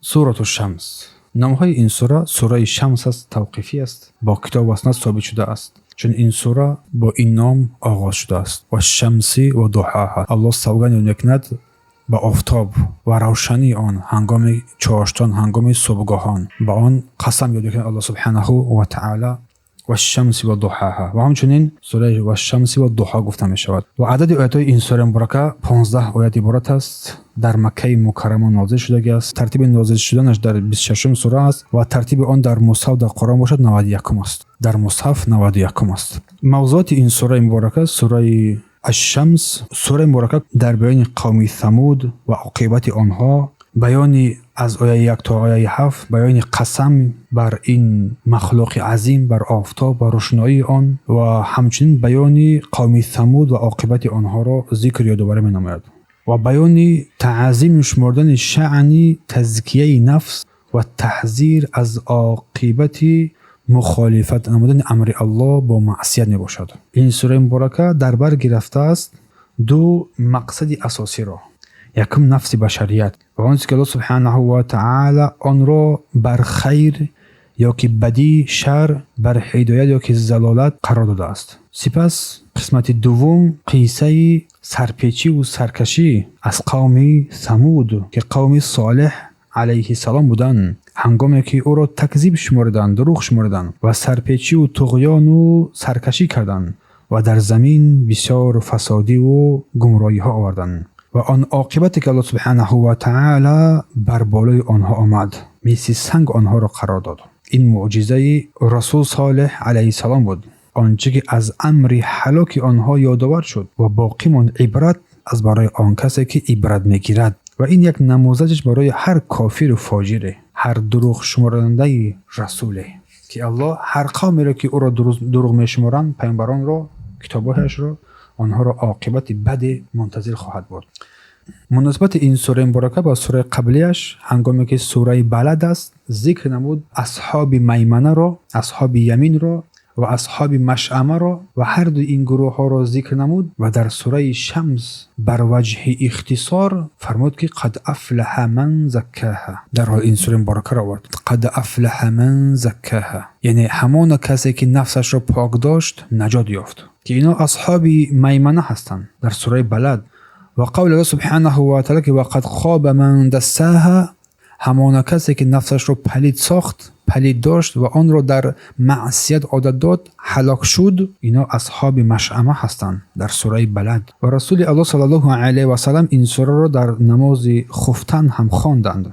Сурату Шамс. Номҳои ин сура сураи Шамс аст, тавқифӣ аст, бо китоб ва суннат собит шудааст, чун ин сура бо ин ном оғоз шудааст. Вашшамси ва дуҳоҳа. Аллоҳ савганд ёд мекунад ба офтоб ва равшании он ҳангоми чоштон, ҳангоми субҳгоҳон. Ба он қасам ёд мекунад Аллоҳ субҳанаҳу ва таъала. Вашшамси ва дуҳоҳа. Ва ҳамчунин сураи Вашшамси ва дуҳо гуфта мешавад. Ва адади оятҳои ин сураи муборака 15 оят иборат аст. Дар Маккаи Мукаррама нозил шудагиаст. Тартиби нозил шуданаш дар 26-ум сура аст ва тартиби он дар мусҳаф, дар Қуръон бошад, 91-ум аст. Дар мусҳаф 91-ум аст. Мавзуоти ин сураи муборака, сураи Ашшамс, сураи муборака дар баёни қавми Самуд ва оқибати онҳо, баёни аз ояи 1 то ояи 7, баёни қасам бар ин махлуқи азим, бар офтоб ва рӯшноии он ва ҳамчунин баёни қавми Самуд ва оқибати онҳоро зикр ёдоварӣ менамояд ва баёни таъзиму шумордани шаъни тазкияи нафс ва таҳзир аз оқибати мухолифат намудани амри Аллоҳ бо маъсият мебошад. Ин сураи муборака дар бар гирифтааст ду мақсади асосиро. Якум, нафси башарият ва он чизе ки Аллоҳ субҳанаҳу ва таъала онро бар хайр ё ки бадӣ, шар, бар ҳидоят ё ки залолат қарор додааст. Сипас қисмати дуввум, қиссаи сарпечиву саркашӣ аз қавми Самуд, ки қавми Солеҳ алайҳиссалом буданд, ҳангоме ки ӯро такзиб шумориданд, дурӯғ шумориданд ва сарпечиву туғёну саркашӣ карданд ва дар замин бисёр фасодиву гумроҳиҳо оварданд ва он оқибате ки Аллоҳ субҳанаҳу ва таъала бар болои онҳо омад, мисли санг онҳоро қарор дод. Ин мӯъҷизаи расул Солеҳ алайҳиссалом буд, он чӣ ки аз амри ҳалоки онҳо ёдовар шуд ва боқӣ монд ибрат аз барои он касе ки ибрат мегирад. Ва ин як намузаҷ барои ҳар кофиру фоҷире, ҳар дурӯғ шуморандаи расуле, ки Аллоҳ ҳар қавмеро ки ӯро дурӯғ мешуморанд, паёмбаронро, китобҳояшро, онҳоро оқибати баде мунтазир хоҳад буд. Муносибати ин сураи муборака ба сураи қаблияш, ҳангоме ки сураи Балад аст, зикр намуд асҳоби майманаро, асҳоби яминро ва асҳоби машъамаро ва ҳар ду ин гурӯҳҳоро зикр намуд ва дар сураи Шамс бар ваҷҳи ихтисор фармуд, ки қад афлаҳа ман заккаҳа. Дарҳол ин сураи муборакаро овард. Қад афлаҳа ман заккаҳа, яъне ҳамона касе ки нафсашро пок дошт, наҷот ёфт, ки ино асҳоби маймана ҳастанд дар сураи Балад. Ва қавли Аллоҳ субҳанаҳу ва таъала, ки ва қад хоба ман дассаҳа, ҳамона касе ки нафсашро палид сохт, палид дошт ва онро дар маъсият одат дод, ҳалок шуд. Ино асҳоби машъама ҳастанд дар сураи Балад. Ва Расули Аллоҳ саллаллоҳу алайҳи васалам ин сураро дар намози хуфтан ҳам хонданд.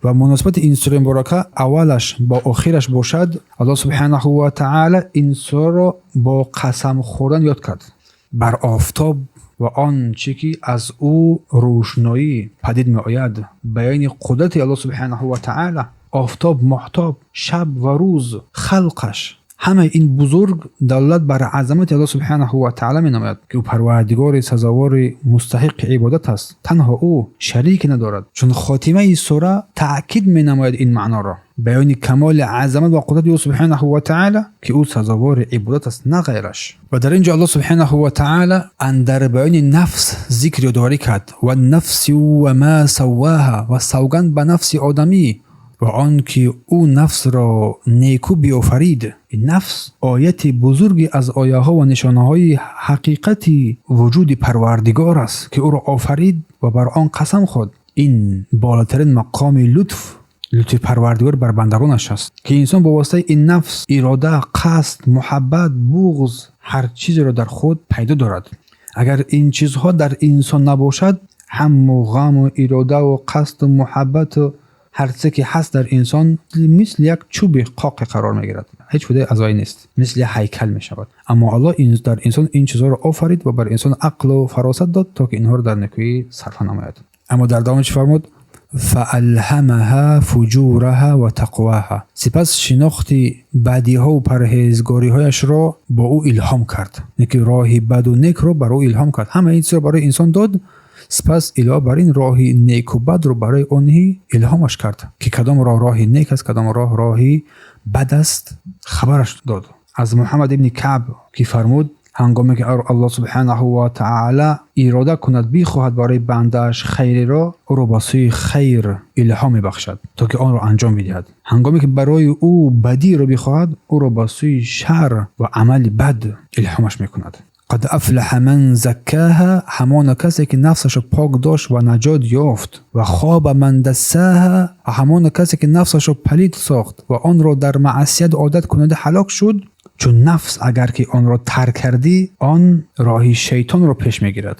Ва муносибати ин сураи муборака аввалаш бо охираш бошад, Аллоҳ субҳанаҳу ва таъала ин сураро бо қасам хӯрдан ёд кард бар офтоб ва он чӣ ки аз ӯ рӯшноӣ падид меояд, баёни қудрати Аллоҳ субҳанаҳу ва таъала. Офтоб, моҳтоб, шаб ва рӯз, халқаш, ҳамаи ин бузург далолат бар азамати Аллоҳ субҳанаҳу ва таъала менамояд, ки ӯ парвардигори сазовори мустаҳиқи ибодат аст, танҳо ӯ, шарике надорад. Чун хотимаи сура таъкид менамояд ин маъноро, баёни камоли азамат ва қудрати ӯ субҳанаҳу ва таъала, ки ӯ сазовори ибодат аст, на ғайраш. Ва дар ин ҷо Аллоҳ субҳанаҳу ва таъала андар баёни нафс зикр ёдоварӣ кард: ва нафси ва ма савваҳа, ва савганд ба нафси одамӣ ва он ки ӯ нафсро некӯ биёфарид. Ин нафс ояти бузурге аз ояҳо ва нишонаҳои ҳақиқати вуҷуди Парвардигор аст, ки ӯро офарид ва бар он қасам хӯрд. Ин болотарин мақоми лутф, лутфи Парвардигор бар бандагонаш аст, ки инсон бо воситаи ин нафс ирода, қасд, муҳаббат, буғз, ҳар чизеро дар худ пайдо дорад. Агар ин чизҳо дар инсон набошад, ҳамму ғаму иродаву қасду муҳаббату ҳар чизе ки ҳаст дар инсон мисли як чӯби қоқе қарор мегирад, ҳеҷ фоидаи аз вай нест, мисли ҳайкал мешавад. Аммо Аллоҳ дар инсон ин чизҳоро офарид ва бар инсон ақлу фаросат дод, то ки инҳоро дар некӯӣ сарфа намояд. Аммо дар давом чӣ фармуд? Фаалҳамаҳа фуҷураҳа ва тақваҳа. Сипас шинохти бадиҳову парҳезгориҳояшро бо ӯ илҳом кард, ки роҳи баду некро бар ӯ илҳом кард. Ҳамаи ин чизро барои инсон дод, сипас илова бар ин роҳи неку бадро барои онҳи илҳомаш кард, ки кадом роҳ роҳи нек аст, кадом роҳ роҳи бад аст, хабараш дод. Аз Муҳаммад ибни Каъб, ки фармуд: Ҳангоме ки Аллоҳ субҳанаҳу ва таъоло ирода кунад, бихоҳад барои бандааш хайреро, ӯро ба сӯи хайр илҳом мебахшад, то ки онро анҷом бидиҳад. Ҳангоме ки барои ӯ бадиро бихоҳад, ӯро ба сӯи шар ва амали бад илҳомаш мекунад. Қад афлаҳа ман заккоҳа, ҳамона касе ки нафсашро пок дошт ва наҷот ёфт. Ва хоба ман дассоҳа, ҳамона касе ки нафсашро палид сохт ва онро дар маъсият одат кунанда ҳалок шуд. Чун нафс агар ки онро тарк кардӣ, он роҳи шайтонро пеш мегирад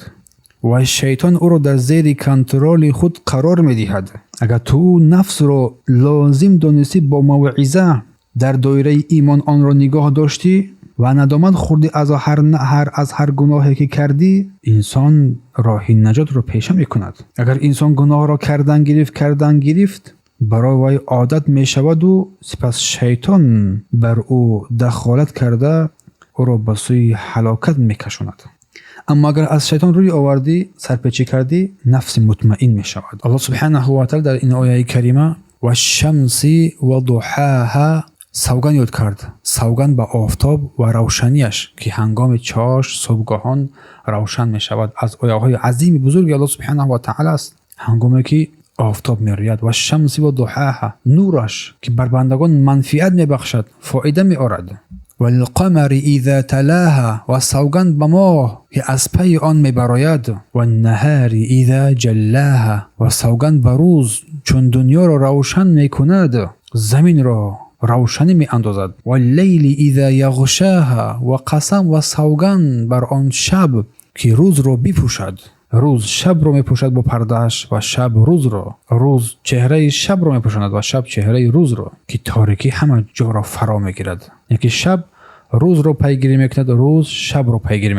ва шайтон ӯро дар зери контроли худ қарор медиҳад. Агар ту нафсро лозим донистӣ, бо мавъиза дар доираи имон онро нигоҳ доштӣ ва надомат хӯрдӣ аз ҳар гуноҳе ки кардӣ, инсон роҳи наҷотро пеша мекунад. Агар инсон гуноҳро кардан гирифт, барои вай одат мешаваду сипас шайтон бар ӯ дахолат карда ӯро ба сӯи ҳалокат мекашонад. Аммо агар аз шайтон рӯй овардӣ, сарпечӣ кардӣ, нафси мутмаин мешавад. Аллоҳ субҳанаҳу ва таъола дар ин ояи карима ваш-шамси ва дуҳоҳа савганд ёд кард. Савганд ба офтоб ва равшанияш, ки ҳангоми чош субҳгоҳон равшан мешавад. Аз ояҳои азими бузурги Аллоҳ субҳанаҳу ва таъола аст. Ҳангоме ки офтоб мерӯяд, ва шамси ва дуҳоҳа, нураш ки бар бандагон манфиат мебахшад, фоида меорад. Валқамари иза талоҳа, ва савганд ба моҳ ки аз пайи он мебарояд. Ваннаҳари иза ҷаллоҳа, ва савганд ба рӯз чун дунёро равшан мекунад, заминро равшанӣ меандозад. Валлайли иза яғшоҳа, ва қасам ва савганд бар он шаб ки рӯзро бипӯшад. Рӯз шабро мепӯшад бо пардааш ва шаб рӯзро. Рӯз чеҳраи шабро мепӯшонад ва шаб чеҳраи рӯзро, ки торикӣ ҳама ҷоро фаро мегирад. Яке шаб рӯзро пайгирӣ мекунад, рӯз шабро пайгирӣ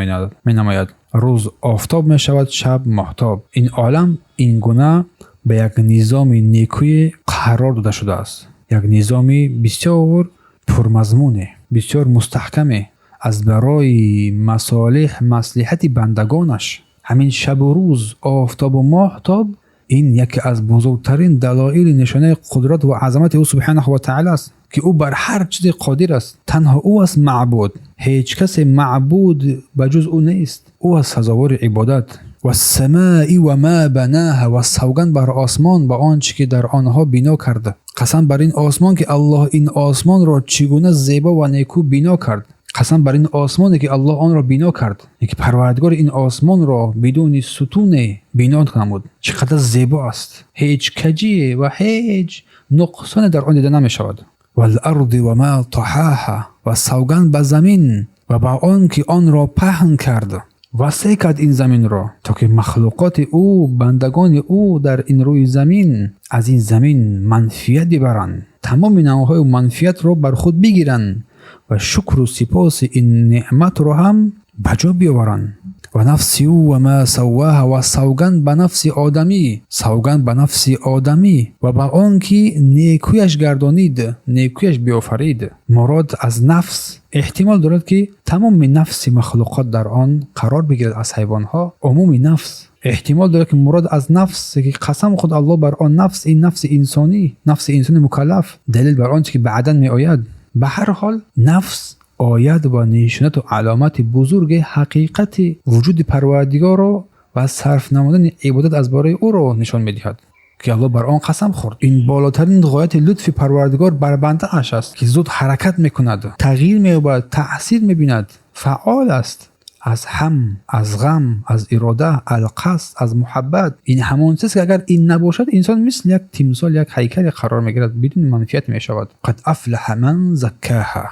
менамояд. Рӯз офтоб мешавад, шаб моҳтоб. Ин олам ин гуна ба як низоми некӯе қарор дода шудааст. Як низоми бисёр пурмазмуне, бисёр мустаҳкаме аз барои масолиҳ маслиҳати бандагонаш. Ҳамин шабу рӯз, офтобу моҳтоб, ин яке аз бузургтарин далоили нишонаи қудрат ва азамати ӯ субҳанаҳу ва таъола аст, ки ӯ бар ҳар чизе қодир аст. Танҳо ӯ аст маъбуд, ҳеҷ касе маъбуд ба ҷуз ӯ нест. Ӯ аст сазовори ибодат. Вассамои ва ма баноҳа, ва савганд бар осмон ба он чӣ ки дар онҳо бино кард. Қасам бар ин осмон ки Аллоҳ ин осмонро чӣ гуна зебо ва некӯ бино кард. Қасам бар ин осмоне ки Аллоҳ онро бино кард, ки Парвардигор ин осмонро бидуни сутуне бино намуд. Чӣ қадар зебо аст, ҳеҷ каҷие ва ҳеҷ нуқсоне дар он дида намешавад. Валарди ва ма таҳоҳа, ва савганд ба замин ва ба он ки онро паҳн кард, васеъ кард ин заминро, то ки махлуқоти ӯ, бандагони ӯ дар ин рӯи замин аз ин замин манфиат бибаранд, тамоми навъҳои манфиатро бар худ бигиранд ва шукру сипоси ин неъматро ҳам ба ҷо биёваранд. Ва нафси ва ма саввоҳа, ва савганд ба нафси одамӣ, савганд ба нафси одамӣ ва ба он ки некӯяш гардонид, некӯяш биёфарид. Мурод аз нафс эҳтимол дорад ки тамоми нафси махлуқот дар он қарор бигирад, аз ҳайвонҳо умуми нафс. Эҳтимол дорад ки мурод аз нафс ки қасам худ Аллоҳ бар он нафс, ин нафси инсонӣ, нафси инсони мукаллаф, далел бар он ки баъдан меояд. Ба ҳар ҳол нафс оят ва нишонату аломати бузурги ҳақиқати вуҷуди Парвардигорро ва сарф намудани ибодат аз бораи ӯро нишон медиҳад, ки Аллоҳ бар он қасам хӯрд. Ин болотарин ғояти лутфи Парвардигор бар бандааш аст, ки зуд ҳаракат мекунад, тағйир меёбад, таъсир мебинад, фаъол аст. Аз ҳам, аз ғам, аз ирода, алқасд, аз муҳаббат. Ин ҳамон чиз ки агар ин набошад, инсон мисли як тимсол, як ҳайкале қарор мегирад, бидуни манфиат мешавад. Қад афлаҳа ман заккоҳа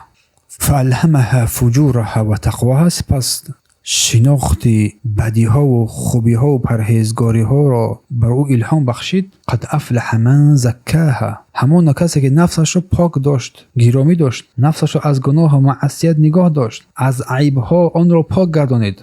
фаалҳамаҳа фуҷураҳа ва тақвоҳа. Сипас шинохти бадиҳову хубиҳову парҳезгориҳоро бар ӯ илҳом бахшид. Қад афлаҳа ман заккоҳа, ҳамона касе ки нафсашро пок дошт, гиромӣ дошт, нафсашро аз гуноҳу маъсият нигоҳ дошт, аз айбҳо онро пок гардонид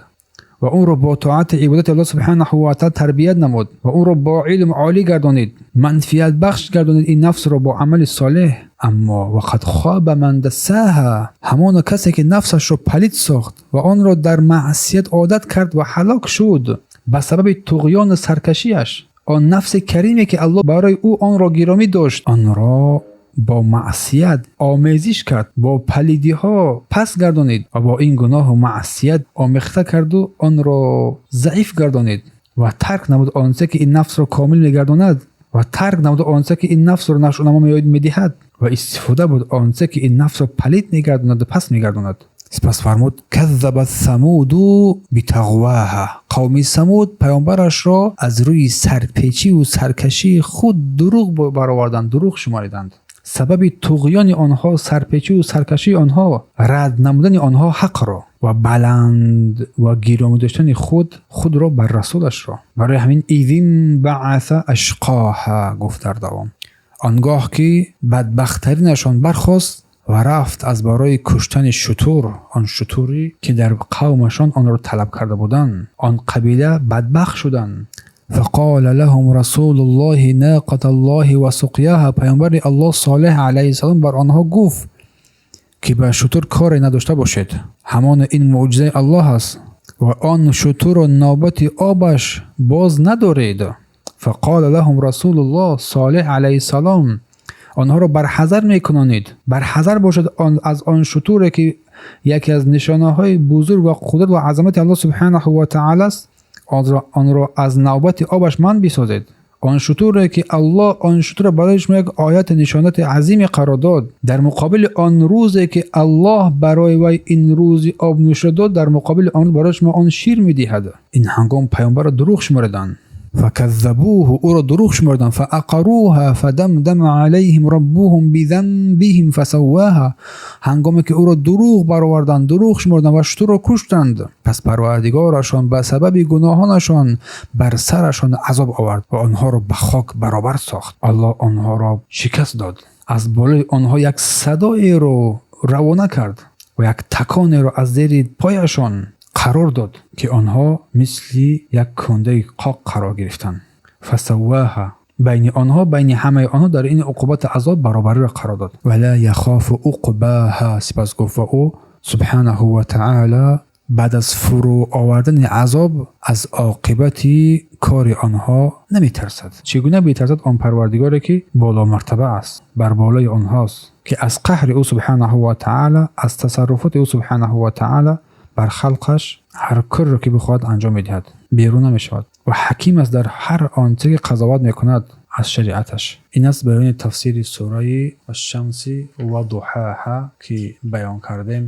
ва ӯро бо тоати ибодати Аллоҳ субҳанаҳу ва таъала тарбият намуд ва ӯро бо илм олӣ гардонид, манфиатбахш гардонид ин нафсро бо амали солеҳ. Аммо вақад хоба ман дассаҳа, ҳамона касе ки нафсашро палид сохт ва онро дар маъсият одат кард ва ҳалок шуд ба сабаби туғёну саркашиаш. Он нафси кариме ки Аллоҳ барои ӯ онро гиромӣ дошт, онро бо маъсият омезиш кард, бо палидиҳо пас гардонид ва бо ин гуноҳу маъсият омехта карду онро заиф гардонид ва тарк намуд онче ки ин нафсро комил мегардонад ва тарк намуд онче ки ин нафсро нашъунамо медиҳад ва истифода буд онче ки ин нафсро палид мегардонаду пас мегардонад. Сипас фармуд: كذبت ثمود بطغواها. Қавми Самуд паёмбарашро аз рӯи сарпечиву саркашии худ дурӯғ бароварданд, дурӯғ шумориданд. Сабаби туғёни онҳо, сарпечиву саркашии онҳо, рад намудани онҳо ҳақро ва баланд ва гиромӣ доштани худ худро бар расулашро. Барои ҳамин إذ انبعث أشقاها гуфт дар давом: он гоҳ ки бадбахттаринашон бархост ва рафт аз барои куштани шутур, он шутуре ки дар қавмашон онро талаб карда буданд. Он қабила бадбахт шуданд. فقال لهم رسول الله ناقة الله وسقياها. Паёмбари Аллоҳ Солеҳ алайҳиссалом бар онҳо гуфт, ки ба шутур коре надошта бошед, ҳамоно ин мӯъҷизаи Аллоҳ аст, ва он шутурро навбати обаш боз надоред. فقال لهم رسول الله. Солеҳ алайҳиссалом онҳоро барҳазар мекунонид: барҳазар бошад аз он шутуре ки яке аз нишонаҳои бузург ва қудрат ва азамати Аллоҳ سبحانه وتعالى аст, онро аз навбати обаш манъ бисозед. Он шутуре ки Аллоҳ он шутурро барои шумо як ояти нишонати азиме қарор дод, дар муқобили он рӯзе ки Аллоҳ барои вай ин рӯзи об нӯшида дод, дар муқобили он барои шумо он шир медиҳад. Ин ҳангом паёмбарро дурӯғ шумориданд. فكذبوه, ӯро дурӯғ шумориданд. فعقروها فدمدم عليهم ربهم بذنبهم فسواها. Ҳангоме ки ӯро дурӯғ бароварданд, дурӯғ шуморданд ва шутурро куштанд, пас Парвардигорашон ба сабаби гуноҳонашон бар сарашон азоб овард ва онҳоро ба хок баробар сохт. Аллоҳ онҳоро шикаст дод, аз болои онҳо як садоеро равона кард ва як таконеро аз зери пояшон қарор дод, ки онҳо мисли як кундаи қоқ қарор гирифтанд. فسواها, байни онҳо, байни ҳамаи онҳо дар ин уқубату азоб баробариро қарор дод. ولا يخاف عقباها. Сипас гуфт: ва ӯ سبحانه وتعالى баъд аз фурӯ овардани азоб аз оқибати кори онҳо наметарсад. Чӣ гуна битарсад он Парвардигоре, ки боломартаба аст, бар болои онҳост, ки аз қаҳри ӯ سبحانه وتعالى, аз тасарруфоти ӯ سبحانه وتعالى бар халқаш ҳар корро ки бихоҳад анҷом медиҳад, берун намешавад ва ҳаким аст дар ҳар он чизе ки қазоват мекунад аз шариаташ. Ин аст баёни тафсири сураи الشمس وضحاها, ки баён кардем.